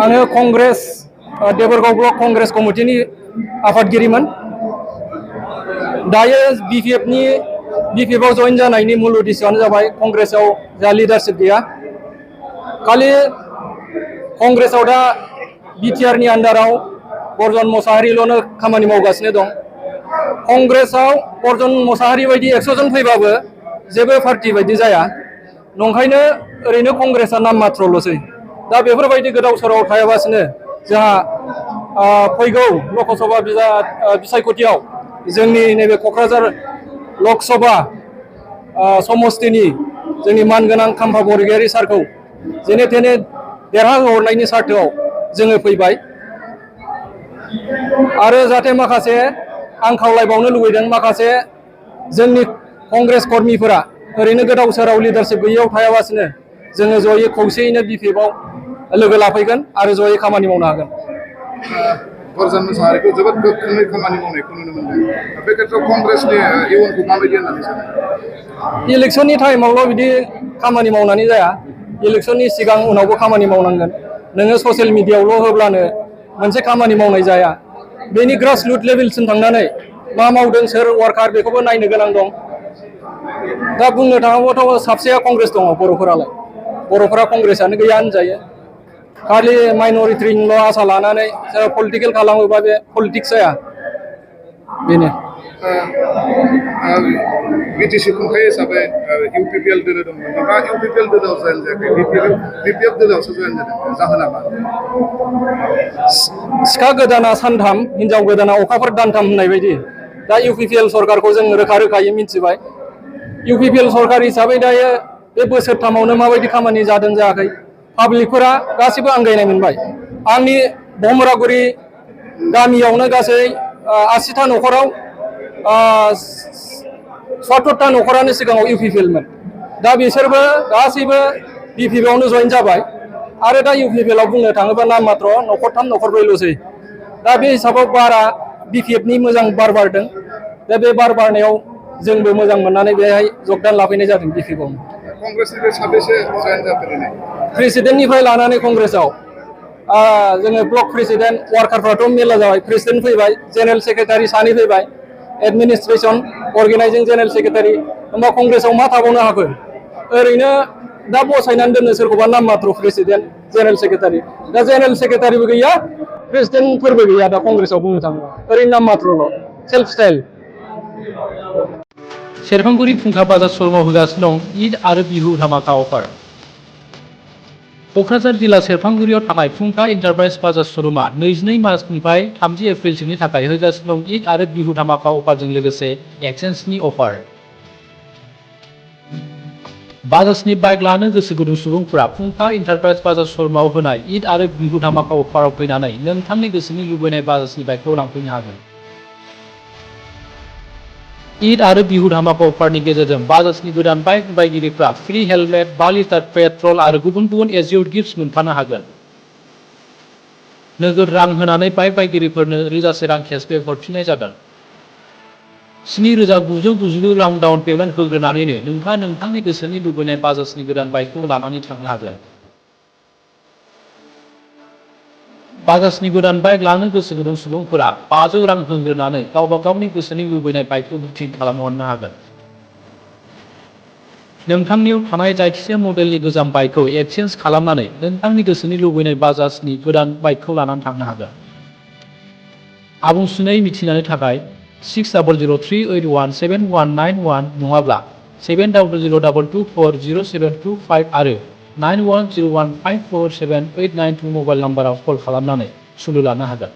आङो कंग्रेस देबरगाव ब्लक कंग्रेस कमिटिनि आफादगिरिमोन। दायो बिपिएफआव जइन जानायनि मूल उद्देश्यआनो जाबाय कंग्रेसआव जा लिडारशिप गैया। खालि कंग्रेसआव दा बिटिआरनि आन्डाराव बरजन मोसाहारिल'नो खामानि मावगासिनो दं। कंग्रेसआव बरजन मोसाहारि बायदि 100 जन फैबाबो जेबो पार्टी बायदि जाया। नंखायनो ओरैनो कंग्रेसआ नाम मात्रल'सै। दा बेफोरबायदि गोदाव सोराव थायाबासिनो जोंहा फैगौ लकसभा बिसायख'थियाव जोंनि नैबे क'क्राझार लकसभा समस्तिनि जोंनि मानगोनां खाम्फा बरगयारी सारखौ जेने थेने देरहाहरनायनि सार्थआव जोङो फैबाय। आरो जाहाथे माखासे आं खावलायबावनो लुबैदों, माखासे जोंनि कंग्रेस कर्मिफोरा ओरैनो गोदाव सोराव लिडारशिप गैयैयाव थायाबासिनो जोङो जयै खौसेयैनो बिपिएफआव लोगो लाफैगोन आरो जयै खामानि मावनो हागोन। बरजन मोसाहारिखौ जोबोद गोख्रोङै खामानि मावनायखौ नुनो मोनदों। बे खेत्रआव कंग्रेसनि इयुनखौ माबायदि होननानै सानो? इलेक्सननि टाइमावल' बिदि खामानि मावनानै जाया। इलेक्सननि सिगां उनावबो खामानि मावनांगोन। नोङो ससियेल मिडियायावल' होब्लानो मोनसे खामानि मावनाय जाया। बेनि ग्रासरुट लेभेलसिम थांनानै मा मावदों सोर वार्कार बेखौबो नायनो गोनां दं। दा बुंनो थाङोब्लाथ' साबसेया कंग्रेस दङ बर'फोरालाय। बर'फोरा कंग्रेसआनो गैया होनजायो। खालि माइन'रिटिनिल' आसा लानानै पलिटिकेल खालामोबा बे पलिटिक्स जाया। बेनो बिटिसि खुंथाय हिसाबै इउपिपिएल दोलो दंमोन। नोंथाङा इउपिपिएल दोलोआव जयेन जायाखै, बिपिएफ दोलोआवसो जयेन जादों। जाहोना मा? सिखा गोदाना सानथाम, हिनजाव गोदाना अखाफोर दानथाम होननाय बायदि दा इउपिपिएल सरकारखौ जों रोखा रोखायै मिथिबाय। इउपिपिएल सरकार हिसाबै दायो बे बोसोरथामावनो माबायदि खामानि जादों जायाखै पाब्लिकफोरा गासिबो आंगायनाय मोनबाय। आंनि भमरागुरि गामियावनो गासै 80टा न'खराव 70टा न'खरानो सिगाङाव इउपिपिएलमोन। दा बिसोरबो गासैबो बिपिएफआवनो जयेन जाबाय। आरो दा इउपिपिएलआव बुंनो थाङोबा नाम मात्र न'खरथाम न'खरब्रैल'सै। दा बे हिसाबाव बारा बिपिएफनि मोजां बार बारदों। दा बे बार बारनायाव जोंबो मोजां मोननानै बेहाय जगदान लाफैनाय जादों बिपिएफआव। कंग्रेसनिफ्राय साबेसे जयेन जाफेरनाय? प्रेसिडेन्टनिफ्राय लानानै कंग्रेसआव जोङो ब्लक प्रेसिडेन्ट, वार्कारफ्राथ' मेरला जाबाय। प्रेसिडेन्ट फैबाय, जेनेरेल सेक्रेटारि सानै फैबाय, एडमिनिस्ट्रेसन, अर्गेनाइजिं जेनेरेल सेक्रेटारि। होमबा कंग्रेसआव मा थाबावनो हाखो? ओरैनो दा बसायनानै दोननो सोरखौबा नाम मात्र प्रेसिडेन्ट, जेनेरेल सेक्रेटारि। दा जेनेरेल सेक्रेटारिबो गैया, प्रेसिडेन्टफोरबो गैया दा कंग्रेसआव बुंनो थाङोबा। ओरैनो नाम मात्रल', सेल्फ स्टाइल। सेरफांगुरि फुंखा बाजार श'रुमाव होगासिनो दं ईद आरो बिहु धामाका अफार। क'क्राझार जिल्ला सेरफांगुरियाव थानाय फुंखा एन्टारप्राइज बाजार श'रुमा 22 मार्चनिफ्राय 30 एप्रिलसिमनि थाखाय होगासिनो दं ईद आरो बिहु धामाका अफारजों लोगोसे एक्सचेन्जनि अफार। बाजाजनि बाइक लानो गोसो गुदुं सुबुंफोरा फुंखा एन्टारप्राइज बाजार श'रुमाव होनाय ईद आरो बिहु धामाका अफाराव फैनानै नोंथांनि गोसोनि लुबैनाय बाजाजनि बाइकखौ लांफैनो हागोन। ईद आरो बिहु धामाका अफारनि गेजेरजों बाजाजनि गोदान बाइक बायगिरिफ्रा फ्रि हेलमेट, 5 लिटार पेट्रल आरो गुबुन गुबुन एज्युर्ड गिफ्ट्स मोनफानो हागोन। नोगोद रां होनानै बाइक बायगिरिफोरनो रोजासे रां केसबेक हरफिननाय जागोन। 7,999 रां डाउन पेमेन्ट होग्रोनानैनो नोंथाङा नोंथांनि गोसोनि लुबैनाय बाजाजनि गोदान बाइकखौ लानानै थांनो हागोन। बाजाजनि गोदान बाइक लानो गोसो गुदुं सुबुंफोरा 500 रां होग्रोनानै गावबा गावनि गोसोनि लुबैनाय बाइकखौ बुकिं खालामहरनो हागोन। नोंथांनियाव थानाय जायखिजाया मडेलनि गोजाम बाइकखौ एक्सचेन्ज खालामनानै नोंथांनि गोसोनि लुबैनाय बाजाजनि गोदान बाइकखौ लानानै थांनो हागोन। आबुंसिनै मिथिनायनि थाखाय 6003817191 नङाब्ला 7002240725 आरो 9101547892 मबाइल नाम्बाराव कल खालामनानै सुलु लानो हागोन।